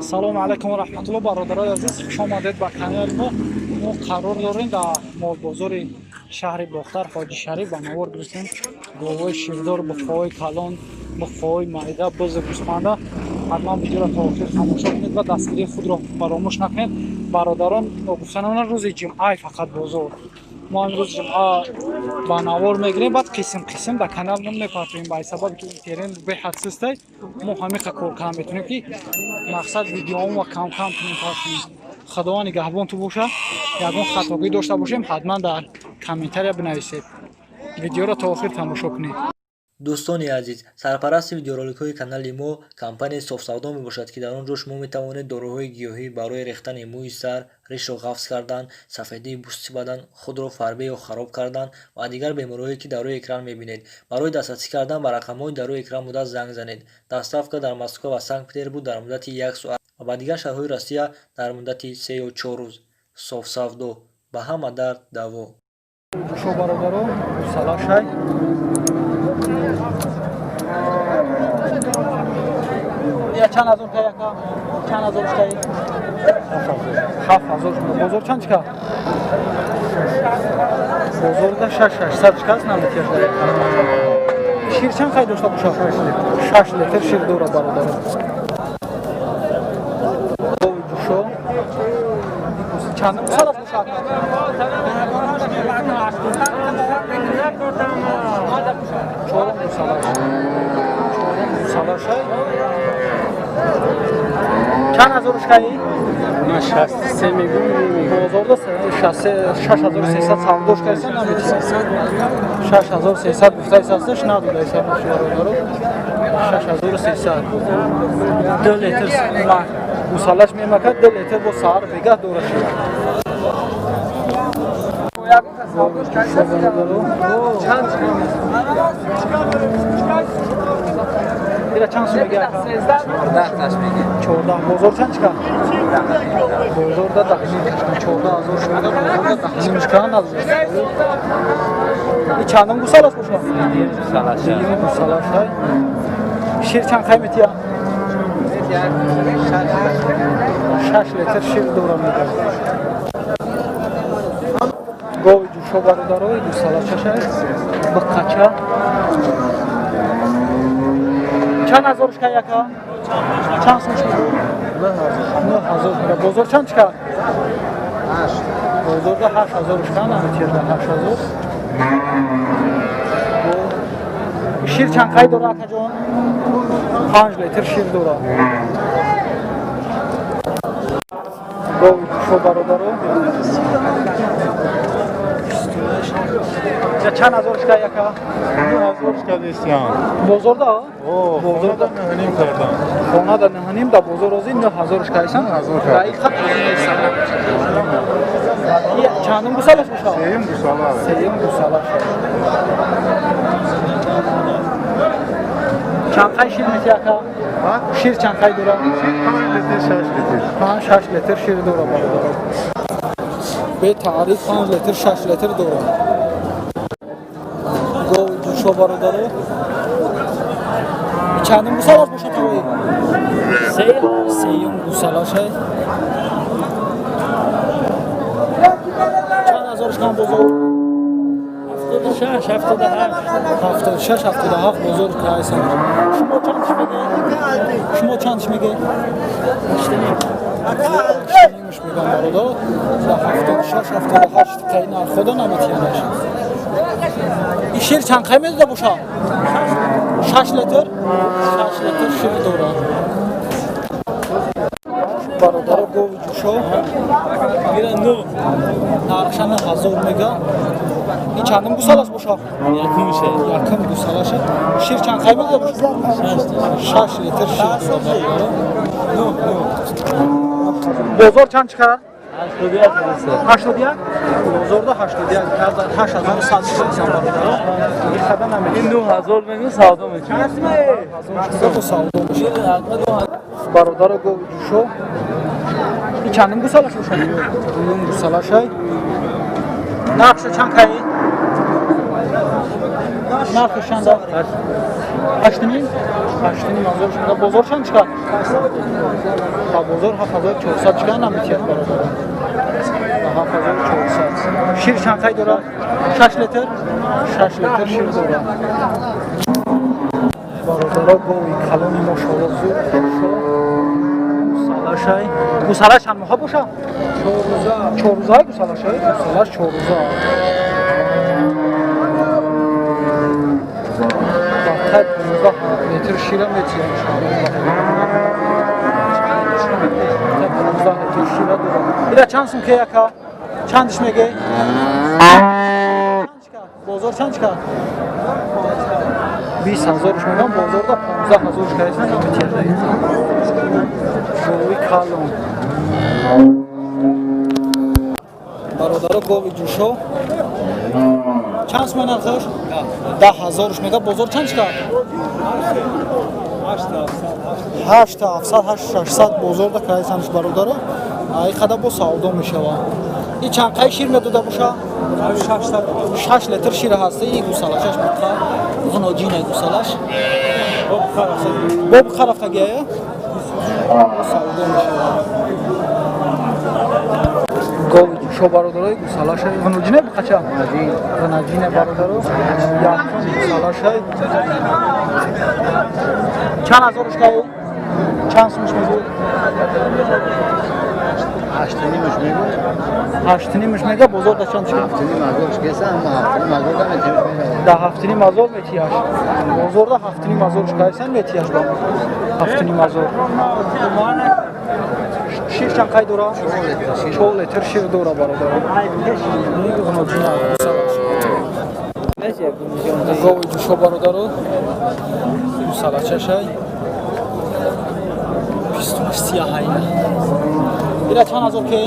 Салому алайкум ва раҳматуллоҳ, бародарои азиз, хуш омадед ба канали мо. Мо қарор дорем дар молбозори шаҳри Бохтар, Ҳоҷи Шариф. Ба навор гирифтем говҳои ширдор, буққаҳои калон, буққаҳои майда, бузу гӯсфанда. Ҳатман видеоро то охир тамошо кунед ва дастгирии худро фаромӯш накунед. Бародарон, гуфта намонад, рӯзи ҷумъаи фақат бозор. Мо имрӯз ҷумъа ба навор мегирем, баъд қисм қисм дар канал мо мепартоем. Ба сабаби ки интернет беҳад систай, мо ҳамиқа кор карда метавонем, ки мақсад видеоҳомо кам кам кунем, партоем. Худованд нигаҳбон ту боша. Ягон хатогӣ дошта бошем, ҳатман дар комментария бинависед. Видеоро то охир тамошо кунед. Дӯстони азиз, сарпарасти видеороликҳои канали мо компанияи Софсавдо мебошад, ки дар он ҷо шумо метавонед доруҳои гиёҳӣ барои рехтани мӯи сар, ришро ғафз кардан, сафедии пӯсти бадан, худро фарбе ё хароб кардан ва дигар бемориҳое, ки дар рӯи экран мебинед. Барои дастрасӣ кардан ба рақамҳои дар рӯи экран буда занг занед. Доставка дар Москва ва Санкт-Петербург дар муддати як соат ва ба дигар шаҳрҳои Россия дар муддати 3 ё 4 рӯз. Софсавдо ба ҳама дард даво. Ҷӯшо, бародаро, гӯсалашай. Я чанд ҳазор ка, яка? Чанд ҳазор шкаи? 7000. Бозор чанд чика? Бозорда шаш шашсад шикаст наметияш. Шир чанд қай дошта боша? 6 литр шир дора, бародаро. Гови ҷӯшо чандум гусалаш бошад? Чорум гусалаш. Чорум гусалашай. Чанд ҳазор шкаи? Ман 63 мегӯм. Бозорда 6300 савдо шкайсан наметиҳад. 6300 гуфтаисасташ, надодаисан, бародаро. 6300. 2 литр гусалаш мемакад, 2 литр бо саҳар бегаҳ дора шид. Ира чанд сум меги, ака? 14. Бозор чанд чика? Бозорда даҳним кашкан, 14 000 шуда, бозорда даҳним шикан. И чандум гусалаш боша? Дуюм гусалаш. Шир чанд қай метия? 6 литр шир дора мега. Гови ҷӯшо, бародарои, гусалачашай, биққача. Чанд ҳазор шка, яка? Чанд сум шуд? 9000 мега. Бозор чанд чика? Бозорда 8000 шка наметирда, 8000. Шир чанд қай дора, акаҷон? 5 литр шир дора. Гови ҷӯшо, бародаро. Чанд ҳазор шка, яка? 9000 шка дестиям. Бозорда? Бозорда нӯҳним кардам. Хонада нӯҳним, дар бозор ози 9000 шкайсан. Дақиқат чандум гусалаш боша? Сеюм гусала. Сеюм гусалаш. Чанд қай шир мети, ака? Шир чанд қай дора? Шир 5 литр, 6 литр. 5-6 литр шир дора, бародаро. Бетаъриф 5 литр, 6 литр дора. Гови ҷӯшо, бародаро. Чандум гусалаш боша, тавои? Сеюм гусалашай. Чанд ҳазор шкан бозор? 76, 77. 76, 77 бозор кайсан. Шумо чанд чӣ мегӯед? Шумо чанд чӣ мегӯед? Нимш мегӯям, бародар. Да 76, 78 қай нархода наметиянаш. И шир чанд қай медода боша? 6 литр? 6 литр шир дорад. Бародаро, гови ҷӯшо. Ира нӯ. Нархша 9000 мега. И чандум гусалаш боша? Якумша. Якум гусалаша. Шир чанд қай медода боша? 6 литр шир дорад. Бозор чанд чиқарад? 81. 81? Бозорда 81, 8100 шисан, бародаро. Хада намедиҳад. Ин 9000 мегӯ, савдо мекунад. Савдо мешавад. Бародаро, гови ҷӯшо. И чандум гусалаш боша? Дуюм гусалашай. Нархша чанд каи? Нархи чанда? 8,5? 8,5 ҳазор шуда. Бозор чанд чиқар? Ба бозор 7400 чиқар наметиҳад бародар. 7400. Шир чанд қай дорад? 6 литр? 6 литр шир дорад. Бародаро гови калони мошалло зуд гусалашай. Гусалаш чанд моҳа боша? 4 рӯза. 4 рӯза гусалашай? Гусалаш 4 рӯза. Бақай 15 литр шира метиҳад. 15 литр шира дорад. Ира чанд сум ки яка? Чандиш мегӯй? Бозор чанд чика? 20 ҳазорш мегӯям, бозорда 15 ҳазорш кардасан наметиҳад. Гови калон. Бародаро гови ҷӯшо чанд сум нархаш? 10 ҳазорш мега. Бозор чанд чика? 8700, 8600 бозорда кардасанш бародаро. Ай қадар бо савдо мешавад. И чанд қай шир медода боша? 6 литр шир ҳаст. И гусалашаш буқа ғуноҷина гусалаш. Бо буқа рафтагия? Савдо мешавад. Гови ҷӯшо бародарои гусалаша ғуноҷина буқача? Ғуноҷина бародаро. Якум гусалаша. Чанд ҳазорш кай? Чанд сумш мегӯй? 8,5 мегӯй. 8,5 мега. Бозор да чанд чика? 7,5 ҳазорш кеса, аммо 7,5 ҳазор да метиҳаш. Да 7,5 ҳазор метиҳаш. Бозорда 7,5 ҳазорш кайсан метиҳаш ба 7,5 ҳазор. Шир чанд қай дора? 4 литр шир дора бародар. Гови ҷӯшо бародаро. Гусалачашай. Пистунаш сияҳайна. Ира чанд ҳазор ке?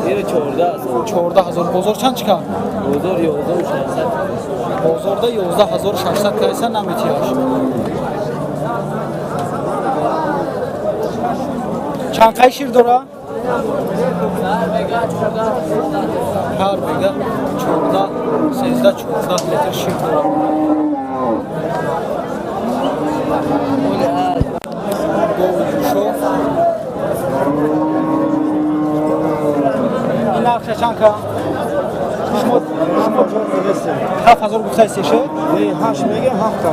Ира 14 ҳазор. 14 ҳазор. Бозор чанд чика? Бозор 11600. Бозорда 11600 кайса наметиҳаш. Чанд қай шир дора? Ҳар бега 14, 13, 14 литр шир дора. Гови ҷӯшо. Ин нархша чанд ка? Шумо 7000 гуфтаистеше? Не, 8 мега, 7 ка.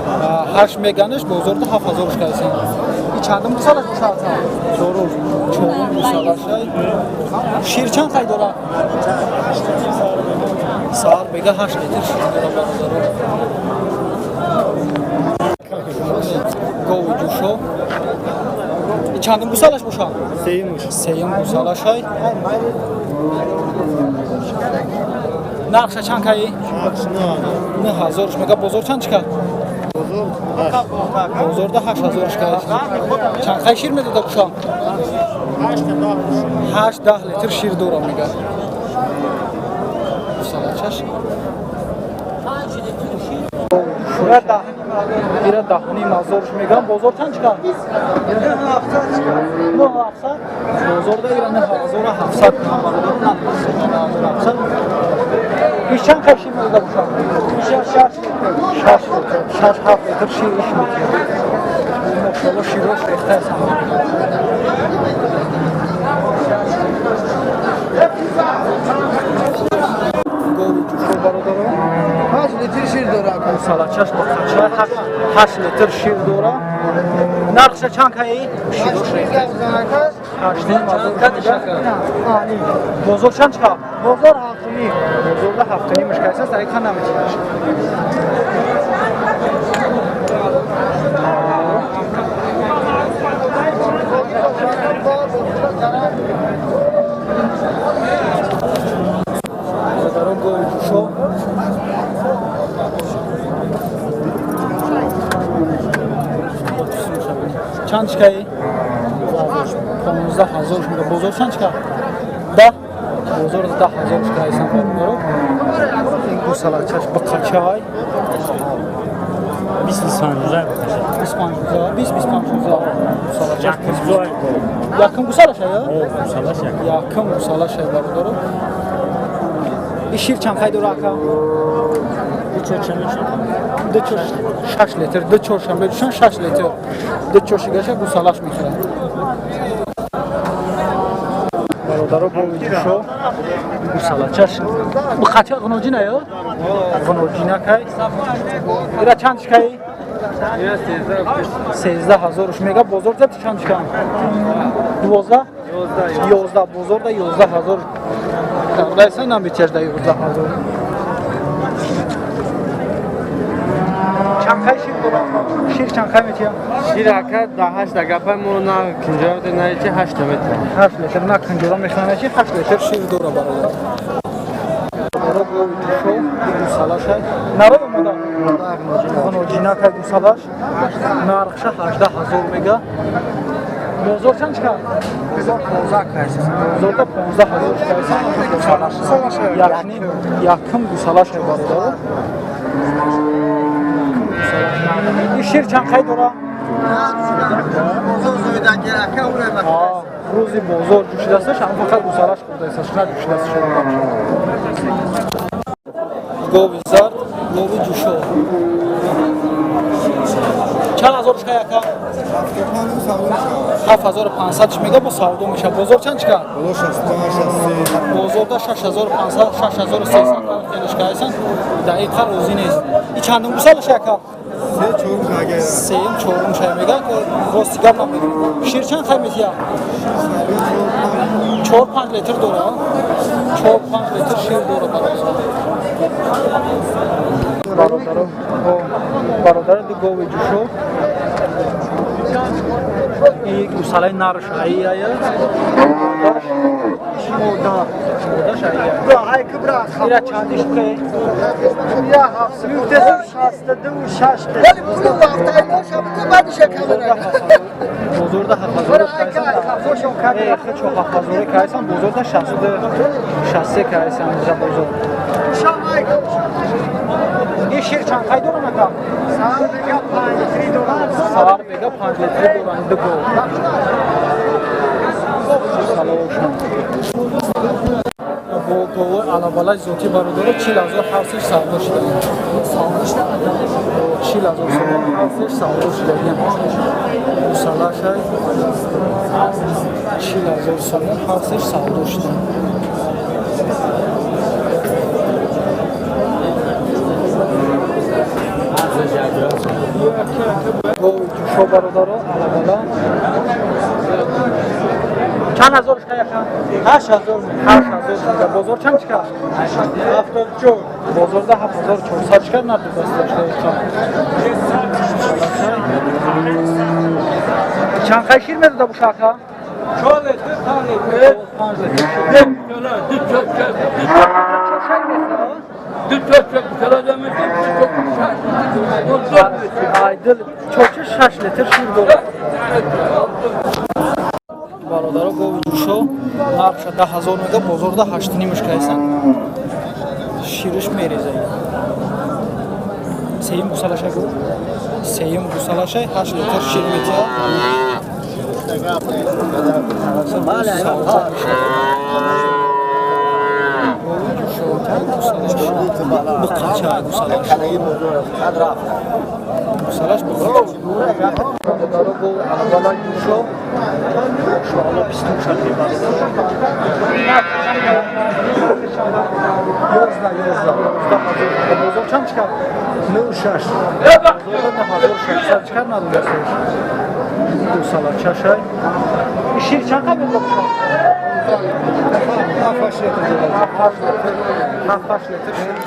8 меганаш бозорда 7000 кайсан. И чандум гусалаш бошад? Чорум. Чорум гусалашай. Шир чанд қай дора? Саҳар бега 8 литр шир дора бародаро. Гови ҷӯшо. И чандум гусалаш бошад? Сеюмш. Сеюм гусалашай. Нархша чанд каи? 9000 мега. Бозор чанд чика? Бозорда 8000 кай. Чанд қай шир медода куша? 8-10 литр шир дора мега. Гусалачаш. Ира 10,5 ҳазорш мегам. Бозор чанд чика? 9700. Бозорда ира 9700 бародар. 9700. Иш чанд қай шир медода боша? 6 литр. 6-7 литр шир иш метиҳад. Мошалло широш рехта аст. Гови ҷӯшо бародаро. 8 литр шир дора. Гусалачаш ба қача 8 литр шир дора. Нархша чанд каи? Широш рехта. 8,5 ҳазор. Бозор чанд чика? Бозор 7,5. Бозорда 7,5 кайса тариқа наметиҳаш. Бародаро гови ҷӯшо. Чанд чикаи? 15 ҳазор мега. Бозор чанд чика? 10. Бозор 10 ҳазор чикаисан бародаро. Ин гусалачаш бақачай. 25 рӯза. 25 рӯза, 20 25 рӯза. Гусалачаш Якум рӯза. Якум гусалаша я? Гусалаш якум. Якум гусалаша бародаро. И шир чанд қай дора ака? Ду чор 6 литр, ду чоршанбе ҷӯшан 6 литр. Ду чоршигаша гусалаш мехӯрад. Бародаро гови ҷӯшо гусалачаш. Бухача ғуноҷина ё? Ғуноҷина кай? Ира чанд шкай? 13 ҳазорш мега бозор зад чанд шкан? 12? 11 бозор да 11 ҳазор. Кардайса намечаш да 11 ҳазор. Чанд кай шир дорад? Шир чанд кай метиям? Шир ака да 8 да гапай мо на кинҷора на чи 8 метр. 8 литр на кинҷора мехӯрад чи 8 литр шир дорад бародар. Бародар гови ҷӯшо гусалашай. Народ омода. Ғуноҷина кай гусалаш. Нархша 18 ҳазор мега. Бозор чанд чикар? Бозор 15 кайса. Бозорда 15 ҳазор чикайса гусалаш. Якни якум гусалаш бародар. Шир чанд қай дора? Рӯзи бозор ҷӯшидасташ, ам фақат гусалаш хӯрдаисташ, на ҷӯшидасташ. Гови зард, гови ҷӯшо. Чанд ҳазор чика яка? 7500 мега бо савдо меша. Бозор чанд чика? Бозорда 6500, 6300 хелишкайсан. Дақиқа розӣ нест. И чандум гусалаш яка? Сеюм чорум шай мега, рости гап намедонам. Шир чанд хай метия? 4-5 литр дора. 4-5 литр шир дора бародар. Бародаро, бародаро ду гови ҷӯшо. И гусалаи нарш аия. Мода, модаш аия. Ира чандиш ке? Я 762 6. Вали пулу вақтайно шабта бадиша камера. Бозорда 7000 кайсан. Кайсан бозорда 63 кайсан за бозор. И шир чанд қай дорам ака? Сар мега 5 литри дорам. Сар мега 5 литри дорам ду гов. Салошам. Бо говои алабалаи зотӣ бародаро 40 ҳазор ҳафтиш савдо шудагиям. 40 ҳазор сомон ҳафтиш савдо шудагиям. Гусалашай 40 ҳазор сомон ҳафтиш савдо шудагиям. Гови ҷӯшо бародаро алабала. Чанд ҳазор шка яка? 8 ҳазор. 8 ҳазор. Бозор чанд чика? 74. Бозорда 7400 чика надодасташ. Чанд қай шир медода бу шака? 4 литр, 5 литр. 5 литр. Айдил чорча 6 литр шир дорад. Бародаро гови ҷӯшо нархша 10 ҳазор мега, бозорда 8,5 кайсан. Шириш мереза. Сеюм гусалаша гу. Сеюм гусалаша 8 литр шир метиҳад. Гови ҷӯшо гусалаш буқача гусалаш. Гусалаш буқача. Бародаро гови алабала ҷӯшо иншоалло бистум шаби бародар. 11 11 бозор чанд чикар? 96. Бозорда 9600 чикар надодасташ. Гусала чашай. Шир чанд қай медода бошад? 7 литр. 7 литр шир.